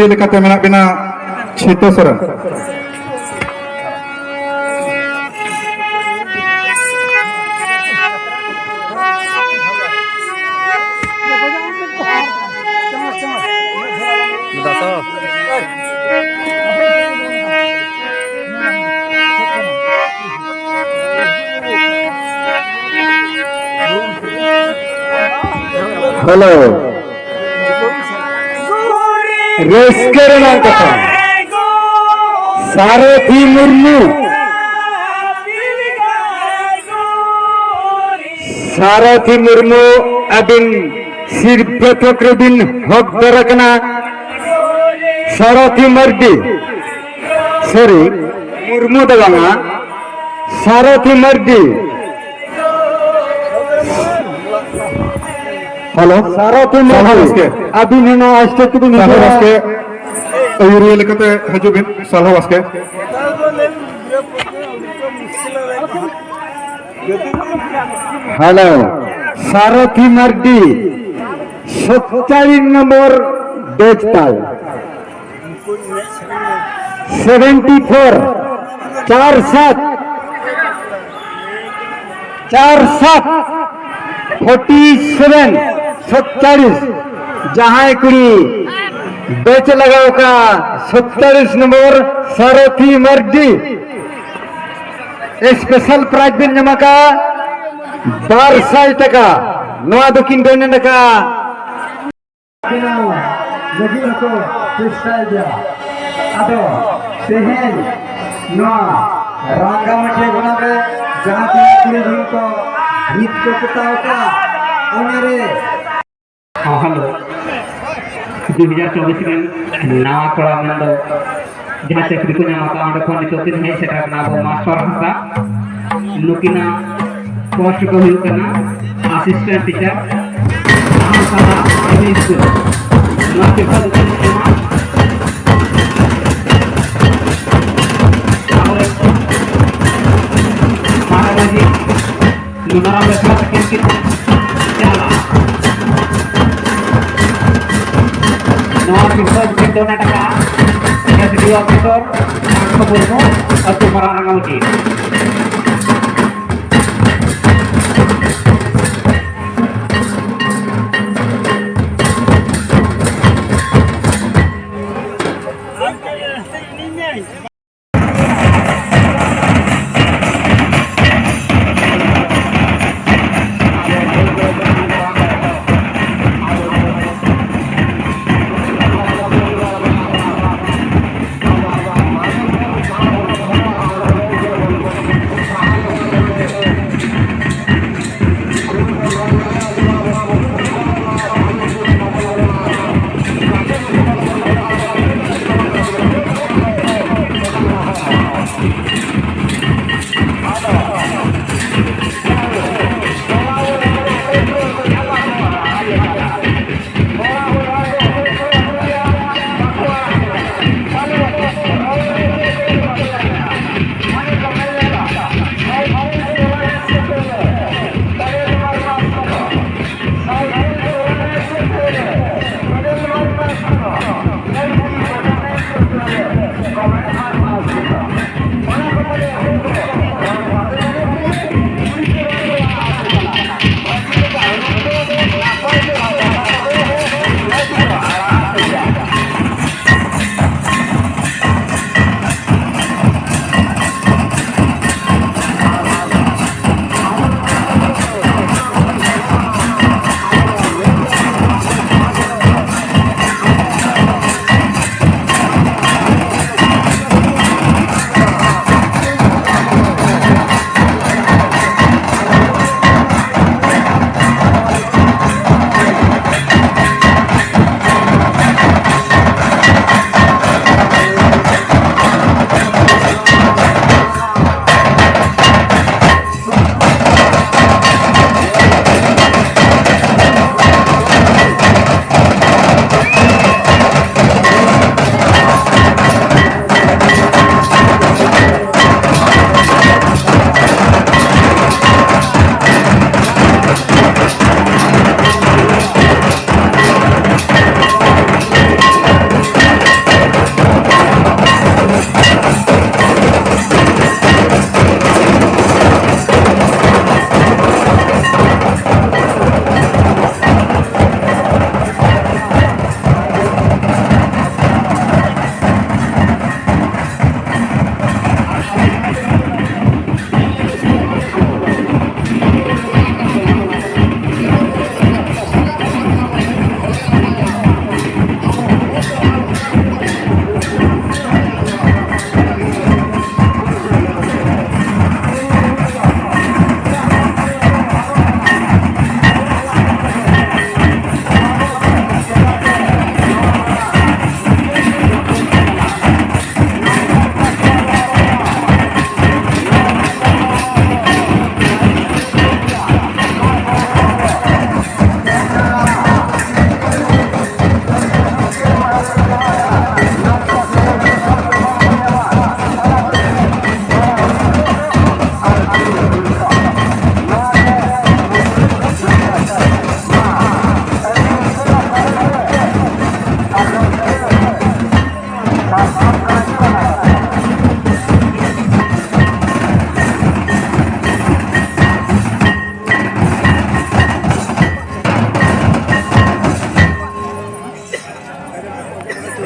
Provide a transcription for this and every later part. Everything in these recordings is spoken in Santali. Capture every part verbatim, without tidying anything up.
ᱪᱮᱫ ᱞᱮᱠᱟᱛᱮ ᱢᱮᱱᱟᱜ ᱵᱤᱱᱟ ᱪᱷᱤᱛᱟᱹ ᱥᱚᱨᱮᱱ? ᱦᱮᱞᱳ᱾ ᱨᱟᱹᱥᱠᱟᱹ ᱨᱮᱱᱟᱜ ᱠᱟᱛᱷᱟ, ᱥᱟᱨᱚᱛᱷᱤ ᱢᱩᱨᱢᱩ, ᱥᱟᱨᱚᱛᱷᱤ ᱢᱩᱨᱢᱩ, ᱟᱹᱵᱤᱱ ᱥᱤᱨᱯᱟᱹ ᱛᱷᱚᱠ ᱨᱮᱵᱤᱱ ᱦᱚᱠᱫᱟᱨ ᱟᱠᱟᱱᱟ᱾ ᱥᱟᱨᱚᱛᱷᱤ ᱢᱟᱨᱰᱤ, ᱥᱚᱨᱤ, ᱢᱩᱨᱢᱩ ᱫᱚ ᱵᱟᱝᱟ, ᱥᱟᱨᱚᱛᱷᱤ ᱢᱟᱨᱰᱤ᱾ ᱦᱮᱞᱳ, ᱥᱟᱨᱚᱛᱷᱤ ᱥᱟᱞᱦᱟ ᱢᱟᱨᱰᱤ, ᱵᱟᱥᱠᱮ᱾ ᱟᱹᱵᱤᱱ ᱦᱚᱸ ᱱᱚᱣᱟ ᱥᱴᱮᱡ ᱛᱮᱵᱤᱱ ᱥᱟᱞᱦᱟ ᱦᱤᱡᱩᱜᱼᱟ᱾ ᱵᱟᱥᱠᱮ, ᱟᱹᱭᱩᱨᱤᱭᱟᱹ ᱞᱮᱠᱟᱛᱮ ᱦᱤᱡᱩᱜ ᱵᱤᱱ, ᱥᱟᱞᱦᱟ ᱵᱟᱥᱠᱮ᱾ ᱦᱮᱞᱳ, ᱥᱟᱨᱚᱛᱷᱤ ᱢᱟᱨᱰᱤ, ᱥᱚᱛᱛᱟᱞᱤᱥ ᱱᱚᱢᱵᱚᱨ ᱵᱮᱪ ᱛᱟᱭ᱾ ᱥᱮᱵᱷᱮᱱᱴᱤ ᱯᱷᱳᱨ, ᱪᱟᱨ ᱥᱟᱛ, ᱪᱟᱨ ᱥᱟᱛ, ᱯᱷᱳᱨᱴᱤ ᱥᱮᱵᱷᱮᱱ, ᱥᱚᱛᱛᱟᱞᱤᱥ᱾ ᱡᱟᱦᱟᱸᱭ ᱠᱩᱲᱤ ᱵᱮᱪ ᱞᱟᱜᱟᱣ ᱠᱟᱜᱼᱟ, ᱥᱚᱛᱛᱟᱞᱤᱥ ᱱᱚᱢᱵᱚᱨ ᱥᱟᱨᱚᱛᱷᱤ ᱢᱟᱨᱰᱤ᱾ ᱥᱯᱮᱥᱟᱞ ᱯᱨᱟᱭᱤᱡᱽ ᱵᱤᱱ ᱧᱟᱢ ᱟᱠᱟᱫᱼᱟ ᱵᱟᱨ ᱥᱟᱭ ᱴᱟᱠᱟ᱾ ᱱᱚᱣᱟ ᱫᱚᱠᱤᱱ ᱰᱚᱱᱮᱴ ᱟᱠᱟᱫᱼᱟ᱾ ᱵᱮᱱᱟᱣ ᱞᱟᱹᱜᱤᱫ ᱦᱚᱸᱠᱚ ᱪᱮᱥᱴᱟᱭ ᱜᱮᱭᱟ᱾ ᱟᱫᱚ ᱛᱮᱦᱮᱧ ᱱᱚᱣᱟ ᱨᱟᱝᱜᱟᱢᱟᱹᱴᱤᱭᱟᱹ ᱜᱚᱰᱟ ᱨᱮ ᱡᱟᱦᱟᱸ ᱛᱤᱱᱟᱹᱜ ᱠᱩᱲᱤ ᱦᱚᱲ ᱠᱚ ᱵᱷᱤᱛ ᱠᱚ ᱯᱚᱛᱟᱣ ᱟᱠᱟᱫᱼᱟ, ᱚᱱᱟᱨᱮ ᱦᱚᱸ, ᱦᱮᱞᱳ᱾ ᱫᱩ ᱦᱟᱡᱟᱨ ᱪᱚᱵᱵᱤᱥ ᱨᱮᱱ ᱱᱟᱣᱟ ᱠᱚᱲᱟ ᱢᱮᱱᱫᱚ ᱡᱟᱦᱟᱸ ᱪᱟᱹᱠᱨᱤ ᱠᱚ ᱧᱟᱢ ᱟᱠᱟᱫ, ᱚᱸᱰᱮ ᱠᱷᱚᱱ ᱱᱤᱛᱚᱜ ᱠᱤᱱ ᱦᱮᱡ ᱥᱮᱴᱮᱨ ᱟᱠᱟᱱᱟ ᱟᱵᱚ ᱢᱟᱥᱴᱟᱨ ᱦᱟᱸᱥᱫᱟ᱾ ᱱᱩᱠᱤᱱᱟᱜ ᱯᱳᱥᱴ ᱫᱚ ᱦᱩᱭᱩᱜ ᱠᱟᱱᱟ assistant teacher, Dhamsala M E school. ᱱᱚᱣᱟ ᱯᱮᱯᱟᱨ ᱩᱪᱷᱟᱹᱱ ᱮᱢᱟ᱾ ᱛᱟᱯᱚᱨᱮ ᱢᱟᱨᱟᱝ ᱢᱟᱹᱡᱷᱤ ᱱᱩᱱᱟᱨᱟᱢ ᱵᱮᱥᱨᱟ ᱛᱟᱹᱠᱤᱱ ᱠᱤᱱ ᱪᱟᱞᱟᱜᱼᱟ᱾ ᱱᱚᱣᱟ ᱥᱤᱨᱯᱟᱹ ᱡᱤᱛᱟᱹᱣ ᱱᱟ ᱴᱟᱠᱟ ᱮᱥ ᱰᱤ ᱳ ᱚᱯᱷᱤᱥᱚᱨ ᱥᱟᱱᱛᱚ ᱢᱩᱨᱢᱩ, ᱟᱹᱛᱩ ᱢᱟᱨᱟᱝ ᱨᱟᱸᱜᱟᱢᱟᱹᱴᱤ᱾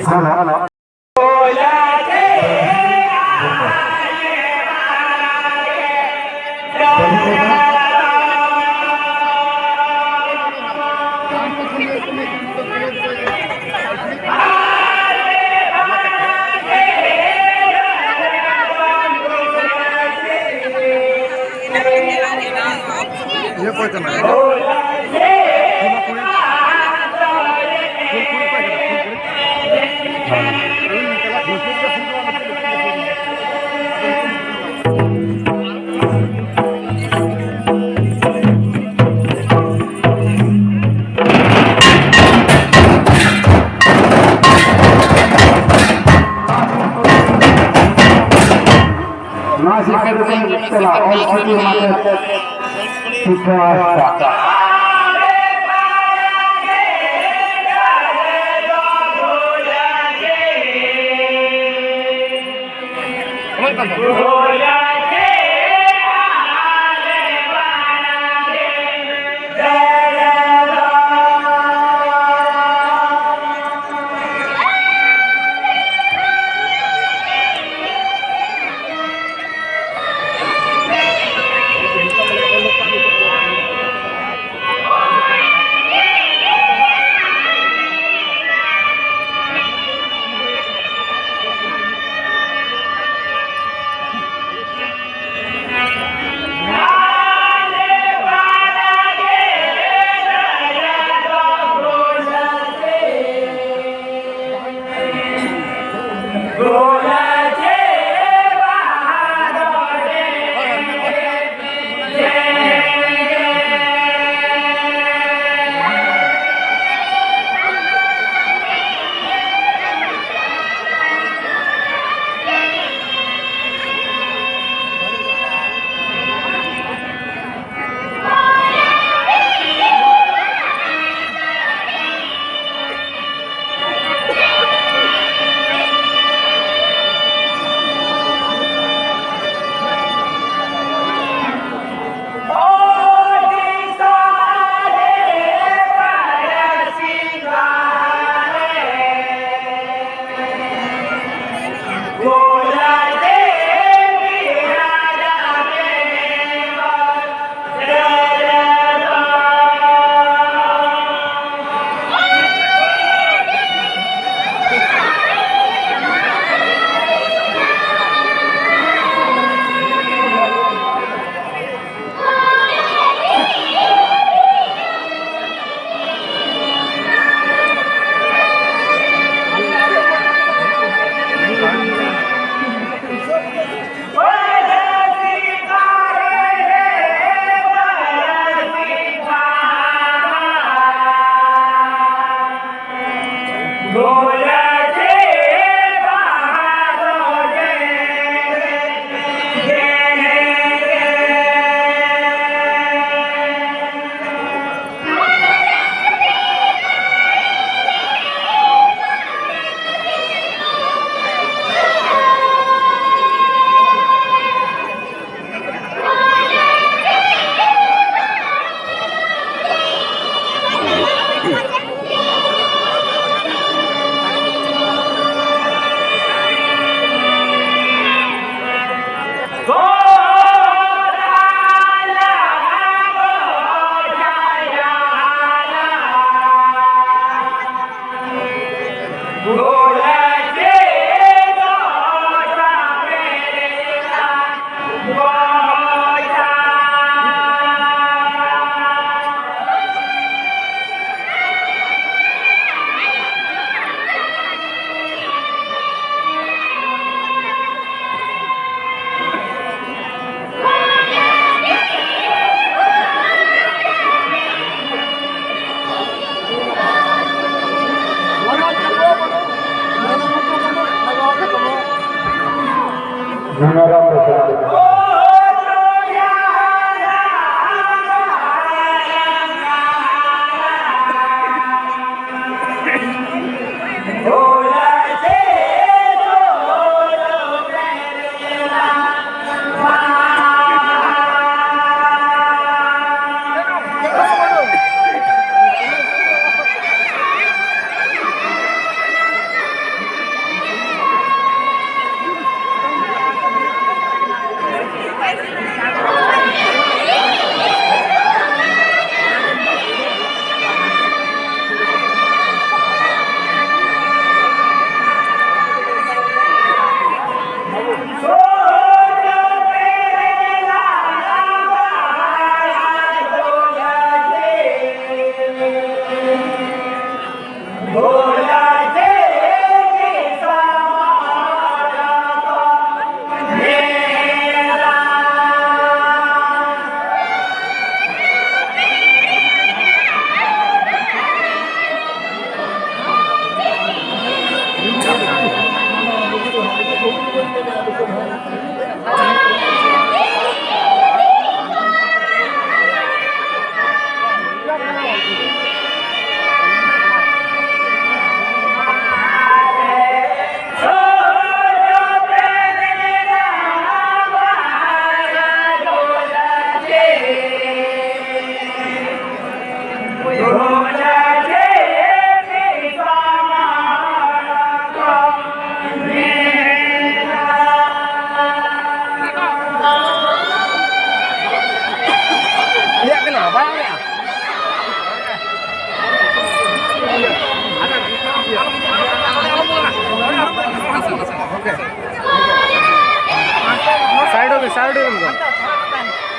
Hello, hello. ᱤᱭᱟᱹ ᱚᱠᱚᱭ ᱠᱟᱱᱟᱭ? ᱯᱷᱩᱞ ᱠᱩᱲᱤ? ᱯᱷᱩᱞ ᱠᱩᱲᱤ ᱚᱠᱚᱭ ᱠᱟᱱᱟᱭ? ᱯᱷᱩᱞ ᱠᱩᱲᱤ? ᱱᱚᱣᱟ ᱥᱤᱠᱷᱱᱟᱹᱛ ᱛᱮ ᱪᱟᱞᱟᱜ ᱚᱞ ᱪᱤᱠᱤ ᱢᱟᱪᱮᱫ ᱥᱤᱠᱷᱟᱹ ᱦᱟᱸᱥᱫᱟ᱾ ᱱᱚᱣᱟ ᱨᱟᱢ ᱨᱚᱛᱱ ᱞᱮᱠᱟ᱾ Side ᱦᱚᱸ ᱵᱤᱱ, side ᱦᱚᱸ ᱵᱤᱱ ᱜᱚ᱾